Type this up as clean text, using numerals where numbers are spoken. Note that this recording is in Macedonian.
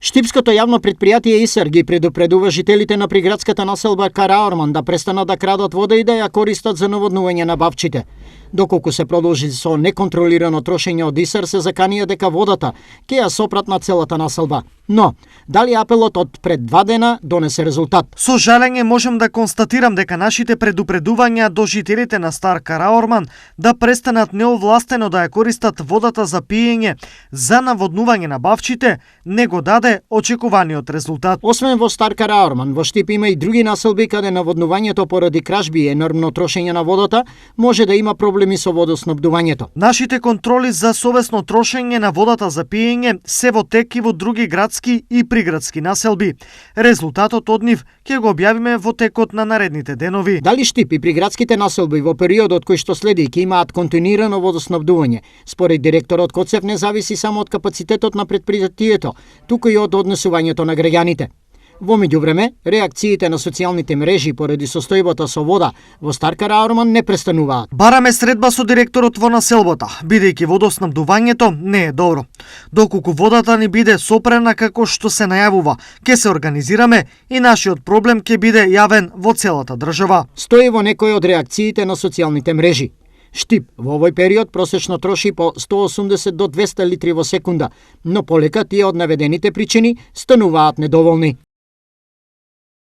Штипското јавно предпријатие ИСЕР ги предупредува жителите на приградската населба Караорман да престанат да крадат вода и да ја користат за наводнување на бавчите. Доколку се продолжи со неконтролирано трошење од ИСЕР, се заканија дека водата ќе ја сопрат на целата населба. Но, дали апелот од пред 2 дена донесе резултат? Со жалење можам да констатирам дека нашите предупредувања до жителите на Стар Караорман да престанат неовластено да ја користат водата за пиење за наводнување на бавчите не го даде очекуваниот резултат. Освен во Стар Караорман, во Штип има и други населби каде наводнувањето поради кражби и енормно трошење на водата може да има проблеми со водоснабдувањето. Нашите контроли за совесно трошење на водата за пиење се во тек и во други градски и приградски населби. Резултатот од нив ќе го објавиме во текот на наредните денови. Дали Штип и приградските населби во периодот кој што следи ќе имаат континуирано водоснабдување? Според директорот Коцев не зависи само од капацитетот на предпријатието, туку и од однесувањето на граѓаните. Во меѓувреме, реакциите на социјалните мрежи поради состојбата со вода во Стар Караорман не престануваат. Бараме средба со директорот во населбата, бидејќи водоснабдувањето не е добро. Доколку водата ни биде сопрена како што се најавува, ќе се организираме и нашиот проблем ќе биде јавен во целата држава. Стои во некој од реакциите на социјалните мрежи. Штип во овој период просечно троши по 180 до 200 литри во секунда, но полека тие од наведените причини стануваат недоволни.